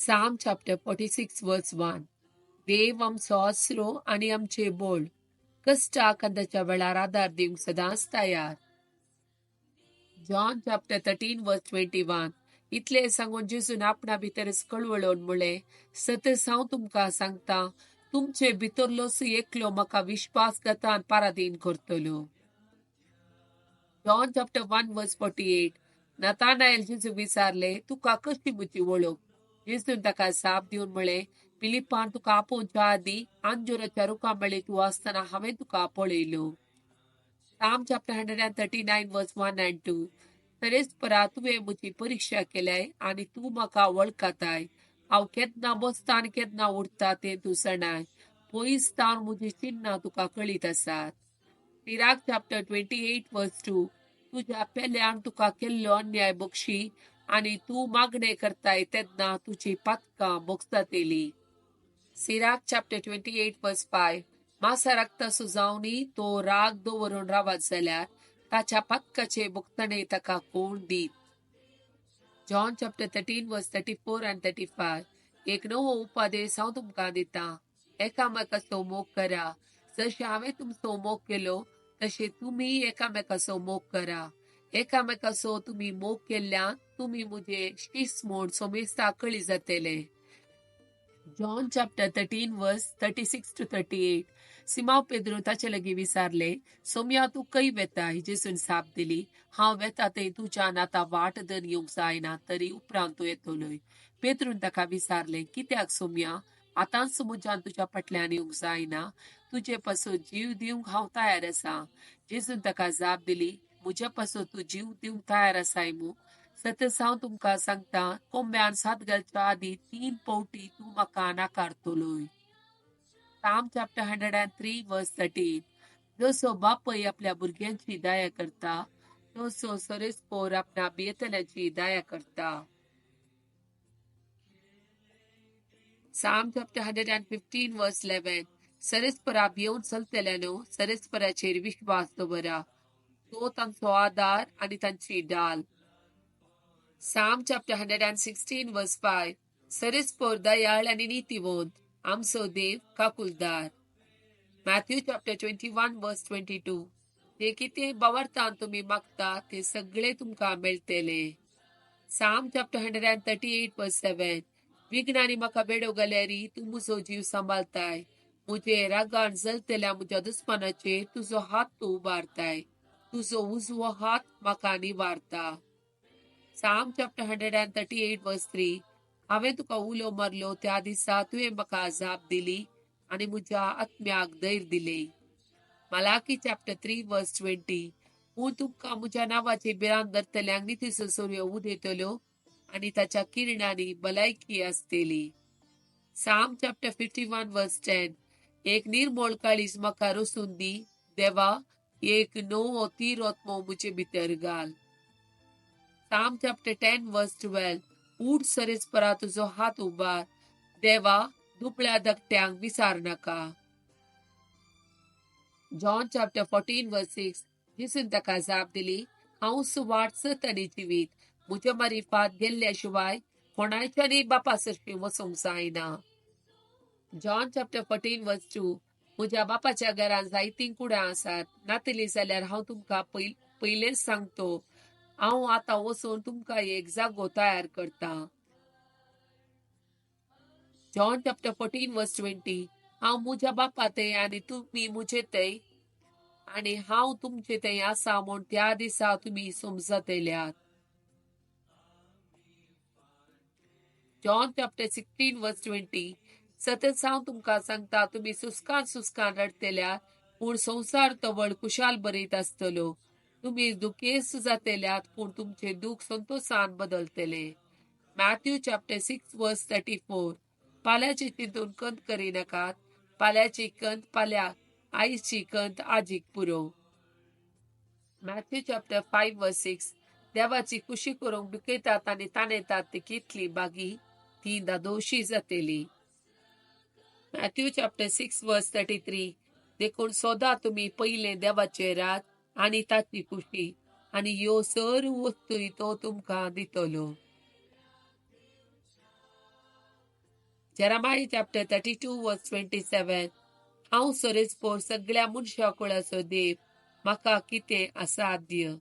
Psalm chapter 46 verse 1. देव आमचो आसरो आनी आमचे बोळ, कश्टा कांदाच्या वेळार आदार दिवंक सदांच तयार. John chapter 13 verse 21. इतले सांगून जेजून आपणा भितरच कळवळून म्हळें, सतच हांव तुमकां सांगता, तुमचे भितरलोच एकलो म्हाका विश्वासघातान पारादीन करतलो. John chapter 1 verse 48. Nathanael जेजूक विचारले, तुका कशी म्हजी वळख? जेजून ताका जाप दिवन म्हळें, फिलिपान तुका आपोवच्या आदीं अंजुराच्या रुखा मेळी तूं आसतना हांवें तुका पळयलो. Psalm chapter 139 verse 1 and 2. सरेस्परा तुवें म्हजी परिक्षा केल्याय आनी तूं म्हाका वळखताय. हांव केन्ना बसता आनी केन्ना उठता तें तूं जाणाय. पयस तावन म्हजी चिन्नां तुका कळीत आसात. Sirach chapter 28 verse 2. तुज्या पेल्यान तुका केल्लो अन्याय बक्षी आनी तूं मागणें करताय तेन्ना तुजी पातकां भोगसतली. Sirach chapter 28 verse 5. मासा रागता जावनी तो राग दवरून रावत जाल्यार ताच्या पातकाचे भोगतणे ताका कोण दीत. John chapter 13 verse 34 and 35. एक नवो उपदेश हांव तुमकां दितां, एकामेकाचो मोग करा. जशें हांवें तुमचो मोग केलो तशें तुमी एकामेकाचो मोग करा. एकामेकाचो तुमी मोग केल्ल्यान तुमी म्हजे शीस म्हूण सोमेस्ता कळी जातले. John chapter 13 verse 36 to 38. Simão Pedro ताचे लागीं विचारले, सोम्या तूं खंय वेता? जेजून जाप दिली, हांव वेता थंय तुज्यान आतां वाट धरून येवंक जायना, तरी उपरांत तूं येतलोय. पेद्रून ताका विचारले, कित्याक सोम्या, आतांच म्हज्यान तुज्या फाटल्यान येवंक जायना? तुजे पासून जीव दिवंक हांव तयार आसा. जेजून ताका जाप दिली, म्हज्या पासून तूं जीव दिवंक तयार आसाय मू? सतच हांव तुमकां सांगता, कोंब्यान सात घालच्या आदीं 3 फावटी तूं म्हाका नाकारतलोय. Psalm chapter 103 verse 13. जसो बापय आपल्या भुरग्यांची दया करता तसो सरेस्पोर आपल्या भियेतल्यांची दया करता. Psalm chapter 115 verse 11. सरेस्परा भियोवन चलतल्यानो सरेस्पराचेर विश्वास दवरा, तो तांचो आदार आनी तांची डाल. Psalm chapter 116 verse 5. सरेस्पोर दयाळ आनी नीतिवंत, आमचो देव काकुलदार. Matthew chapter 21 verse 22. जे कितें बावरतान तुमी मागता ते सगळे तुमकां मेळटले. Psalm chapter 138 verse 7. विघ्नांनी म्हाका बेडो घाल्यार तूं म्हजो जीव सांबाळताय. म्हजे रागान जलतल्या म्हज्या दुस्मानाचेर तुजो हात तूं उबारताय. तुजो उजवो हात म्हाका निवारता. Psalm chapter 138 verse 3. हांवें तुका उलो मारलो त्या दिसा तुवें म्हाका जाप दिली आनी म्हज्या आत्म्याक धैर्य दिलें. Malachi chapter 3 verse 20. पूण तुमकां म्हज्या नांवाची भिरांत धरतल्यांक नितीचो सूर्य उदेतलो आनी ताच्या किरणांनी भलायकी आसतली. Psalm chapter 51 verse 10. एक निर्मळ काळीज म्हाका रसून दी देवा, एक नवो तीर आत्मो म्हजे भितर घाल. Psalm chapter 10 verse 12. उठ सरेस्परा, तुजो हात उबार देवा, दुबळ्या धाकट्यांक विचार नाका. John chapter 14 verse 6. जेजून ताका जाप दिली, हांव वाट सत आनी जिवीत, म्हज्या मारिफात गेल्ल्या शिवाय कोणाच्यानय बापा सरशीं वचूंक जायना. John chapter 14 verse 2. म्हज्या बापाच्या घरान जायतीं कुडां आसात, नातली जाल्यार हांव तुमकां पयलेंच सांगतो, हांव आतां वचून तुमकां एक जागो तयार करता. John chapter 14 verse 20. हांव म्हज्या बापा थंय आनी तुमी म्हजे थंय आनी हांव तुमचे थंय आसा म्हूण त्या दिसा तुमी समजतल्यात. John chapter 16 verse 20. सतत हांव तुमकां सांगता, तुमी सुस्कान सुस्कान रडतल्यात, पूण संवसार तवळ खुशाल बरयत आसतलो. तुमी दुखेस्त जातल्यात, पूण तुमचे दुख संतोशान बदलतले. Matthew chapter 6 verse 34. पाल्याची चिंतून कंत करिनाकात, पाल्याची कंत पाल्याक, आयची कंत आजीक पुरो. Matthew chapter 5 verse 6. देवाची खुशी करूंक दुखयतात आनी ताणेतात ती कितली बागी, ती दादोशी जातली. Matthew chapter 6 verse 33. देखून सोदा तुमी पयलें देवाचें राज आनी ताची खुशी, आनी ह्यो सर्व वस्तूय तो तुमकां दितलो. Jeremiah chapter 32 verse 27. हांव सरेस्पोर सगळ्या मनशा कुळाचो देव, म्हाका कितें असाध्य?